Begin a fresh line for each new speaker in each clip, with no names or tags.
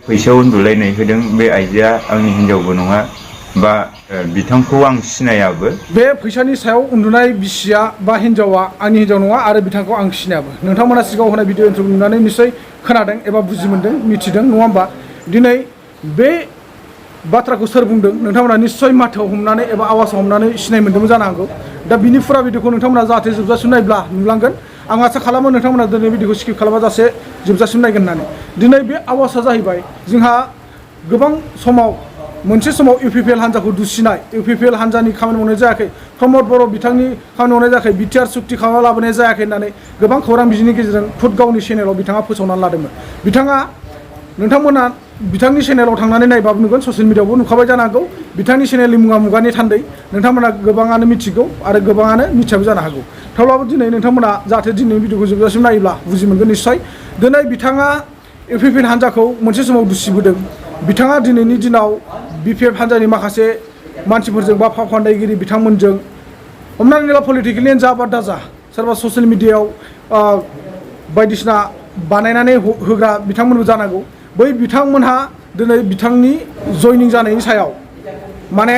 फैसायाव उन्दुलायनाय होदों बे आइजोआ आंनि हिनजावबो नङा बा बिथांखौ आं सिनायाबो।
बे फैसानि सायाव उन्दुनाय बिसिया बा हिनजावा आंनि हिनजाव नङा आरो बिथांखौ आं सिनायाबो। नोंथांमोना सिगाङाव होनाय भिडिअ इन्ट्र' नुनानै निश्चय खोनादों एबा बुजि मोनदों मिथिदों नङा होमबा। दिनै बे बाथ्राखौ सोर बुंदों नोंथांमोना निश्चय माथोआव हमनानै एबा आवाजाव हमनानै सिनाय मोन्दोंमोन जानो हागौ। दा बिनि फुरा भिडिअखौ नोंथांमोना जाहाथे जोबजासिम नायब्ला नुलांगोन। आं आसा खालामो नोंथांमोना दिनै भिडिअखौ स्किप खालामाजासे जोबजासिम नायगोन होननानै। दिनै बे आवाजआ जाहैबाय जोंहा गोबां समाव मोनसे समाव इउपिपिएल हान्जाखौ दुसिनाय, इउपिपिएल हान्जानि खामानि मावनाय जायाखै, प्रमद बर' बिथांनि खामानि मावनाय जायाखै, बिटिआर सुक्ति खालामना लाबोनाय जायाखै होननानै गोबां खौरां बिजोंनि गेजेरजों खुद गावनि चेनेलाव बिथाङा फोसावनानै लादोंमोन। बिथाङा नोंथांमोना बिथांनि चेनेलाव थांनानै नायबाबो नुगोन, ससियेल मिडियायावबो नुखाबाय जानो हागौ। बिथांनि चेनेलनि मुङा मुगानि थान्दै। नोंथांमोना गोबाङानो मिथिगौ आरो गोबाङानो मिथियाबो जानो हागौ। थेवब्लाबो दिनै नोंथांमोना जाहाथे दिनै भिडिअखौ जोबजासिम नायोब्ला बुजि मोनगोन निश्चय। दिनै बिथाङा इउपिपिएल हान्जाखौ मोनसे समाव दुसिबोदों। बिथाङा दिनैनि दिनाव बिपिएफ हान्जानि माखासे मानसिफोरजों बा फावखुंग्रि बिथांमोनजों हमनानै ला पलिटिकेलियानो जा बा दाजा सोरबा ससियेल मिडियायाव बायदिसिना बानायनानै होग्रा बिथांमोनबो जानांगौ। बै बिथांमोनहा दिनै बिथांनि जयनिं जानायनि सायाव माने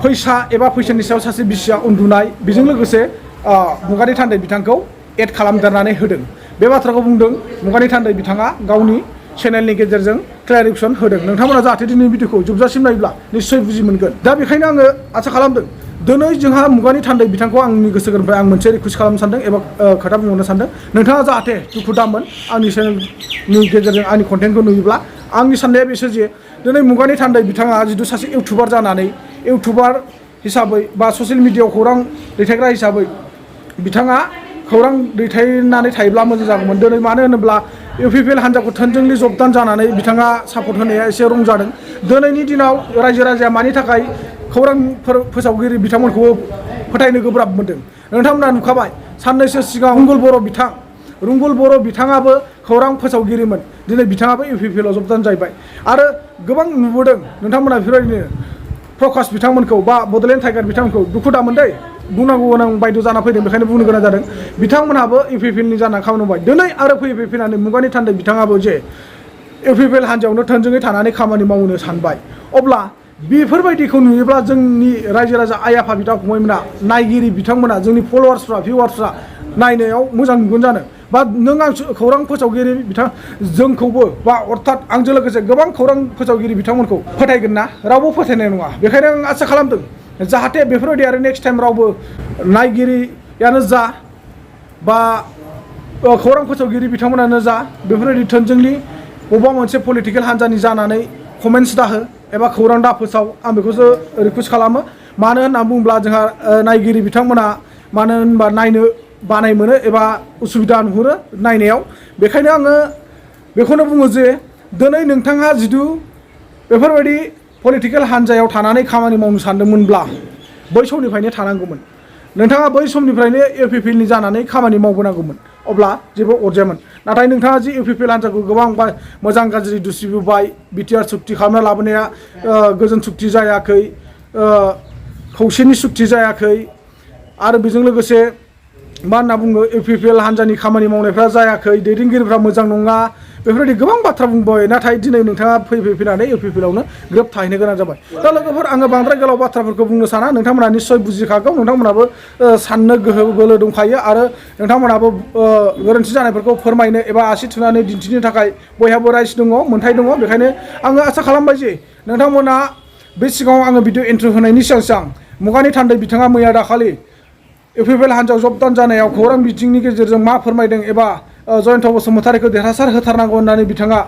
फैसा एबा फैसानि सायाव सासे बिसिया उन्दुनाय बेजों लोगोसे मुगानि थान्दै बिथांखौ एड खालामदेरनानै होदों। बे बाथ्राखौ बुंदों मुगानि थान्दै बिथाङा गावनि चेनेलनि गेजेरजों क्लेरिफिकेसन होदों। नोंथांमोना जाहाथे दिनै भिडिअखौ जोबजासिम नायोब्ला निश्चय बुजि मोनगोन। दा बेखायनो आङो आसा खालामदों दिनै जोंहा मुगानि थान्दै बिथांखौ आंनि गोसो गोरबोनिफ्राय आं मोनसे रिकुवेस्ट खालामनो सानदों एबा खोथा बुंहरनो सानदों। नोंथाङा जाहाथे दुखु दामोन आंनि चेनेलनि गेजेरजों आंनि कन्टेन्टखौ नुयोब्ला आंनि साननाया बेसो जे दिनै मुगानि थान्दै बिथाङा जिथु सासे इउटुबार जानानै इउटुबार हिसाबै बा ससियेल मिडियायाव खौरां दैथायग्रा हिसाबै बिथाङा खौरां दैथायनानै थायोब्ला मोजां जागौमोन। दिनै मानो होनोब्ला इउपिपिएल हान्जाखौ थोंजोंलि जबदान जानानै बिथाङा सापर्ट होनाया एसे रं जादों। दिनैनि दिनाव रायजो राजाया मानि थाखाय खौरां फोसावगिरि बिथांमोनखौबो फोथायनो गोब्राब मोनदों। नोंथांमोना नुखाबाय साननैसो सिगां रुंगुल बर' बिथाङाबो खौरां फोसावगिरिमोन। दिनै बिथाङाबो इउपिपिएलआव जबदान जाहैबाय आरो गोबां नुबोदों नोंथांमोना बेफोरबायदिनो प्रकाश बिथांमोनखौ बा बड'लेण्ड टाइगार बिथांमोनखौ दुखु दामोन दै बुंनांगौ गोनां बायद' जाना फैदों बेखायनो बुंनो गोनां जादों। बिथांमोनहाबो इउपिपिएलनि जाना खामानि मावबाय। दिनै आरो फैनानै मुगानि थान्दै बिथाङाबो जे इउपिपिएल हान्जायावनो थोंजोङै थानानै खामानि मावनो सानबाय। अब्ला बेफोरबायदिखौ नुयोब्ला जोंनि रायजो राजा आइ आफा बिदा फंबायमोना नायगिरि बिथांमोना जोंनि फल'वार्सफ्रा भिउवार्सफ्रा नायनायाव मोजां नुगोन जानो बा नों आं खौरां फोसावगिरि बिथां जोंखौबो बा अर्थात आंजों लोगोसे गोबां खौरां फोसावगिरि बिथांमोनखौ फोथायगोन ना? रावबो फोथायनाय नङा। बेखायनो आं आसा खालामदों जाहाथे बेफोरबायदि आरो नेक्स्ट टाइम रावबो नायगिरियानो जा बा खौरां फोसावगिरि बिथांमोनानो जा बेफोरबायदि थोंजोंलि बबेबा मोनसे पलिटिकेल हान्जानि जानानै कमेन्ट्स दाहो एबा खौरां दा फोसाव आं बेखौसो रिकुवेस्ट खालामो। मानो होनना बुङोब्ला जोंहा नायगिरि बिथांमोना मानो होनबा नायनो बानाय मोनो एबा उसुबिदा नुहुरो नायनायाव। बेखायनो आङो बेखौनो बुङो जे दिनै नोंथाङा जिथु बेफोरबायदि पलिटिकेल हान्जायाव थानानै खामानि मावनो सानदोंमोनब्ला बै समनिफ्रायनो थानांगौमोन। नोंथाङा बै समनिफ्रायनो इउपिपिएलनि जानानै खामानि मावबोनांगौमोन अब्ला जेबो अरजायामोन। नाथाय नोंथाङा जि इउपिपिएल हान्जाखौ गोबां मोजां गाज्रि दुसिबोबाय, बिटिआर सुक्ति खालामना लाबोनाया गोजोन सुक्ति जायाखै, खौसेनि सुक्ति जायाखै आरो बेजों लोगोसे मा होनना बुङो इउपिपिएल हान्जानि खामानि मावनायफ्रा जायाखै, दैदेनगिरिफ्रा मोजां नङा, बेफोरबायदि गोबां बाथ्रा बुंबाय। नाथाय दिनै नोंथाङा फैनानै इउपिपिएलआवनो ग्रोब थाहैनो गोनां जाबाय। दा लोगोफोर आङो बांद्राय गोलाव बाथ्राफोरखौ बुंनो साना। नोंथांमोना निस्सय बुजिखागौ। नोंथांमोनाबो साननो गोहो बोलो दंखायो आरो नोंथांमोनाबो गोरोन्थि जानायफोरखौ फोरमायनो एबा आसि थुनानै दिन्थिनो थाखाय बयहाबो राइट्स दङ, मोन्थाय दङ। बेखायनो आङो आसा खालामबाय जे नोंथांमोना बे सिगाङाव आङो भिडिअ इन्ट्र' होनायनि सिगां मुगानि थान्दै बिथाङा मैया दाखालि इउपिपिएल हान्जायाव जबदान जानायाव खौरां बिथिंनि गेजेरजों मा फोरमायदों एबा जयन्त बसुमतारीखौ देरहासार होथारनांगौ होननानै बिथाङा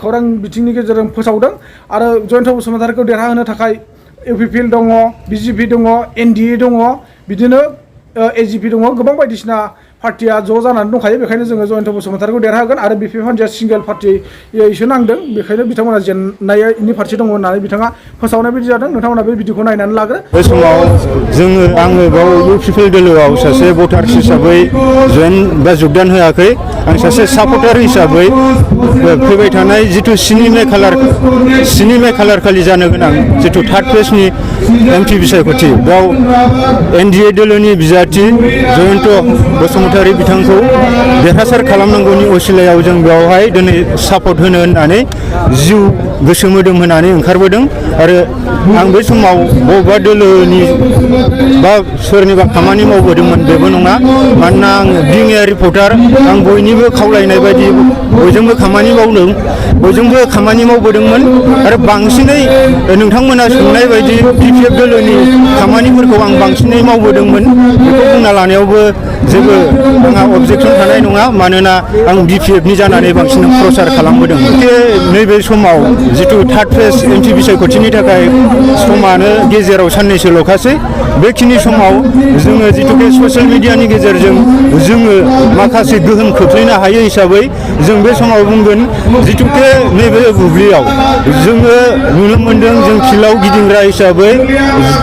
खौरां बिथिंनि गेजेरजों फोसावदों आरो जयन्त बसुमतारीखौ देरहाहोनो थाखाय इउपिपिएल दङ, बिजेपि दङ, एनडिए दङ, बिदिनो एजिपि दङ, गोबां बायदिसिना पार्टिया ज' जानानै दंखायो। बेखायनो जोङो जयन्त बसुमतारीखौ देरहागोन आरो बिपिएफ हान्जाया सिंगेल पार्टियैसो नांदों। बेखायनो बिथांमोना जेननायनि फारसे दङ होननानै बिथाङा फोसावनाय बायदि जादों। नोंथांमोना बे भिडिअखौ नायनानै लाग्रो।
बे समाव आङो बाव इउपिपिएल दोलोआव सासे भटार्स हिसाबै जबदान होआखै। आं सासे सापर्टार हिसाबै फैबाय थानाय जिथु 7 मे खालार खालि जानो गोनां जिथु 3rd फेजनि एमपि बिसायख'थि बेयाव एनडिए दोलोनि बिजाथि जयन्त बसुमतारी बसुमतारी बिथांखौ देरहासार खालामनांगौनि असिलायाव जों बेवहाय दिनै सापर्ट होनो होननानै जिउ गोसो मोदोम होनानै ओंखारबोदों आरो आं बे समाव बबेबा दोलोनि बा सोरनिबा खामानि मावबोदोंमोन बेबो नङा मानोना आं बिं ए रिपर्टार आं बयनिबो खावलायनाय बायदि बयजोंबो खामानि मावबोदोंमोन आरो बांसिनै नोंथांमोना सोंनाय बायदि BPF दोलोनि खामानिफोरखौ आं बांसिनै मावबोदोंमन बेखौ बुंना लानायावबो जेबो आंहा अबजेक्सन थानाय नङा मानोना आं BPFनि जानानै बांसिन प्रसार खालामबोदों नैबे समाव जिथु थार्ड फेज MP बिसायख'थिनि थाखाय समानो गेजेराव साननैसोल'खासै बेखिनि समाव जोङो जिथुके ससियेल मिडियानि गेजेरजों जोङो माखासे गोहोम खोख्लैनो हायो हिसाबै जों बे समाव बुंगोन जिथुके नैबे बुब्लियाव जोङो नुनो मोनदों जों फिल्डआव गिदिंग्रा हिसाबै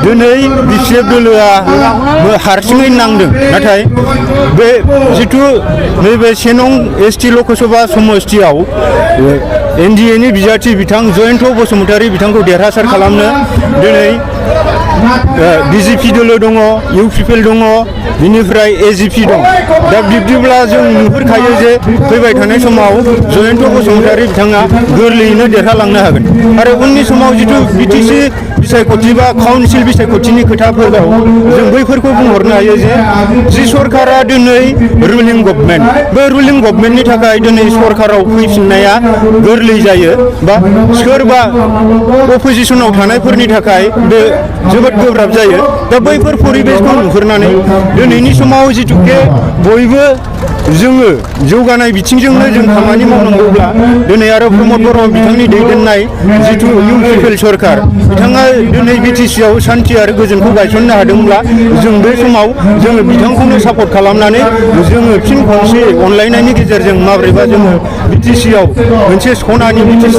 दिनै BPF दोलोआ हारसिङै नांदों नाथाय बे जिथु नैबे 1 नं ST लकसभा समस्तियाव NDA नि बिजाथि बिथां जयन्त बसुमतारी बिथांखौ देरहासार खालामनो दिनै BJP दोलो दङ UPPL दङ बिनिफ्राय AGP दं दा बिब्दिब्ला जों नुहुरखायो जे फैबाय थानाय समाव जयन्त बसुमतारी बिथाङा गोरलैयैनो देरहालांनो हागोन आरो उननि समाव जिथु BTC बिसायख'थि बा काउन्सिल बिसायख'थिनि खोथाफोराव जों बैफोरखौ बुंहरनो हायो जे सरकारा दिनै रुलिं गभर्नमेन्ट बे रुलिं गभर्नमेन्टनि थाखाय दिनै सरकाराव फैफिननाया गोरलै जायो बा सोरबा अपोजिसनाव थानायफोरनि थाखाय बे जोबोद गोब्राब जायो दा बैफोर परिबेसखौ नुहुरनानै दिनैनि समाव जिथुके बयबो जोङो जौगानाय बिथिंजोंनो जों खामानि मावनांगौब्ला दिनै आरो प्रमद बर्मा बिथांनि दैदेननाय जिथु UPPL सरकार बिथाङा दिनै BTC आव शान्ति आरो गोजोनखौ गायसननो हादोंब्ला जों बे समाव जोङो बिथांखौनो सापर्ट खालामनानै जोङो फिन खनसे अनलायनायनि गेजेरजों माब्रैबा जोङो BTC आव मोनसे सनानि BTC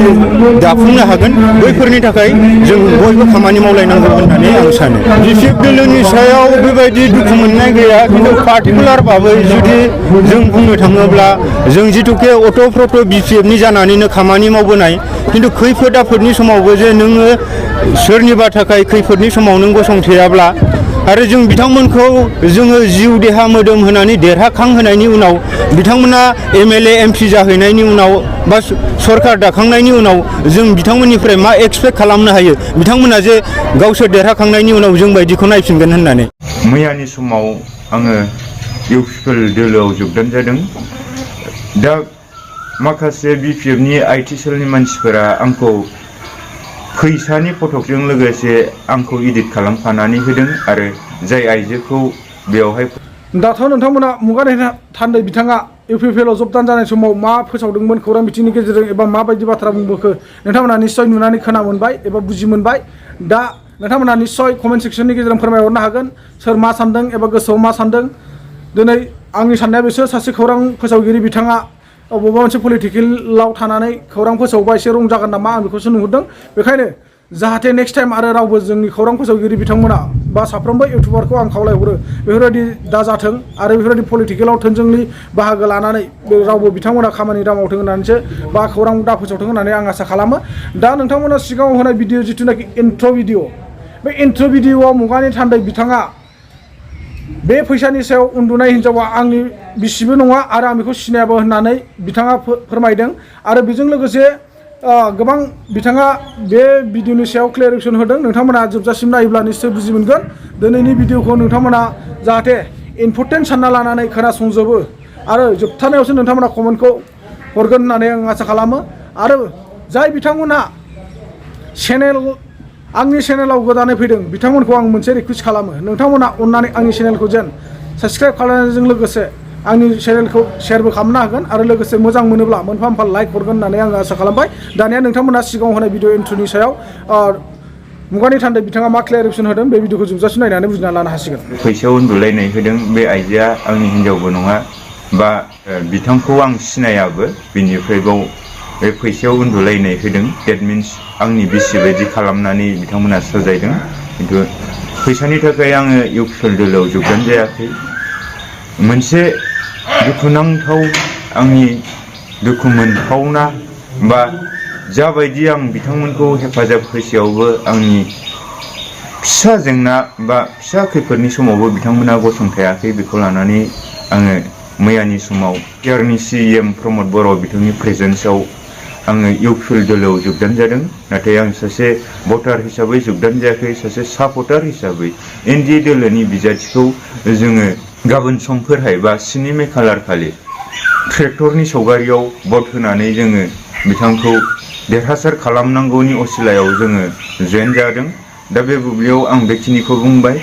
दाफुंनो हागोन बैफोरनि थाखाय जों बयबो खामानि मावलायनांगौ होननानै आं सानो BPF दोलोनि सायाव बेबायदि दुखु मोननाय गैया खिन्थु पार्टिकुलार भाबै जुदि जों बुंनो थाङोब्ला जों जिथुके अट'प्रट' BPFनि जानानैनो खामानि मावबोनाय खिन्थु खैफोद आफोदनि समावबो जे नोङो सोरनिबा थाखाय खैफोदनि समाव नों गसंथेयाब्ला आरो जों बिथांमोनखौ जोङो जिउ देहा मोदोम होनानै देरहाखांहोनायनि उनाव बिथांमोना MLA MP जाहैनायनि उनाव बा सरकार दाखांनायनि उनाव जों बिथांमोननिफ्राय मा एक्सपेक्ट खालामनो हायो बिथांमोना जे गावसोर देरहाखांनायनि उनाव जों बायदिखौ नायफिनगोन होननानै
मैयानि समाव आङो UPPL दोलोआव जगदान जादों दा माखासे BPFनि IT सेलनि मानसिफोरा आंखौ फैसानि फटकजों लोगोसे आंखौ इडिट खालामफानानै होदों आरो जाय आइजोखौ बेवहाय
दाथ' नोंथांमोना मुगानि थान्दै बिथाङा UPPL आव जबदान जानाय समाव मा फोसावदोंमोन खौरां बिथिंनि गेजेरजों एबा माबायदि बाथ्रा बुंबोखो नोंथांमोना निश्चय नुनानै खोना मोनबाय एबा बुजि मोनबाय दा नोंथांमोना निश्चय कमेन्ट सेक्सननि गेजेरजों फोरमायहरनो हागोन सोर मा सानदों एबा गोसोआव मा सानदों दिनै आंनि साननाया बिसोर सासे खौरां फोसावगिरि बिथाङा बबेबा मोनसे पलिटिकेलाव थानानै खौरां फोसावबा एसे रं जागोन नामा आं बेखौसो नुहुरदों बेखायनो जाहाथे नेक्स्ट टाइम आरो रावबो जोंनि खौरां फोसावगिरि बिथांमोना बा साफ्रोमबो इउटुबारखौ आं खावलायहरो बेफोरबायदि दाजाथों आरो बेफोरबायदि पलिटिकेलाव थोंजोङै बाहागो लानानै रावबो बिथांमोना खामानि दामावथों होननानैसो बा खौरां दा फोसावथों होननानै आं आसा खालामो दा नोंथांमोना सिगाङाव होनाय भिडिअ जिथुनाखि इन्ट्र' भिडिअ बे इन्ट्र' भिडिअआव मुगानि थान्दै बिथाङा बे फैसानि सायाव उन्दुनाय हिन्जावा आंनि बिसिबो नङा आरो आं बेखौ सिनायाबो होननानै बिथाङा फोरमायदों आरो बेजों लोगोसे गोबां बिथाङा बे भिडिअनि सायाव क्लेरिफिकेसन होदों नोंथांमोना जोबजासिम नायोब्ला निश्चय बुजि मोनगोन दिनैनि भिडिअखौ नोंथांमोना जाहाथे इम्परटेन्ट सानना लानानै खोनासंजोबो आरो जोबथारनायावसो नोंथांमोना कमेन्टखौ हरगोन होननानै आं आसा खालामो आरो जाय बिथांमोना आंनि चेनेलाव गोदानै फैदों बिथांमोनखौ आं मोनसे रिकुवेस्ट खालामो नोंथांमोना अननानै आंनि चेनेलखौ जेन साबस्क्राइब खालामनायजों लोगोसे आंनि चेनेलखौ शेयारबो खालामनो हागोन आरो लोगोसे मोजां मोनोब्ला मोनफा मोनफा लाइक हरगोन होननानै आं आसा खालामबाय दानिया नोंथांमोना सिगाङाव होनाय भिडिअ इन्ट्र'नि सायाव मुगानि थान्दै बिथाङा मा क्लेरिफिकेसन होदों बे भिडिअखौ जोबजासिम नायनानै बुजिना लानो हासिगोन
फैसायाव उन्दुलायनाय होदों बे आइजोआ आंनि हिनजावबो नङा बा बिथांखौ आं सिनायाबो बिनिफ्राय बाव बे फैसायाव उन्दुलायनाय होदों डेट मिन्स आंनि बिसि बायदि खालामनानै बिथांमोना साजायदों खिन्थु फैसानि थाखाय आङो UPPL दोलोआव जगदान जायाखै मोनसे दुखुनांथाव आंनि दुखु मोनथावना बा जाबायदि आं बिथांमोनखौ हेफाजाब होसेयावबो आंनि फिसा जेंना बा फिसा खैफोदनि समावबो बिथांमोना गसंथायाखै बेखौ लानानै आङो मैयानि समाव केयारनि CEM प्रमद बर' बिथांनि प्रेजेन्सआव आङो इउपिपिएल दोलोआव जोगदान जादों। नाथाय आं सासे भटार हिसाबै जोगदान जायाखै, सासे सापर्टार हिसाबै NDA दोलोनि बिजाथिखौ जोङो गाबोन समफोरहाय बा 7 मे खालार खालि ट्रेक्टरनि सावगारियाव भट होनानै जोङो बिथांखौ देरहासार खालामनांगौनि असिलायाव जोङो जयेन जादों। दा बे बुब्लियाव आं बेखिनिखौ बुंबाय।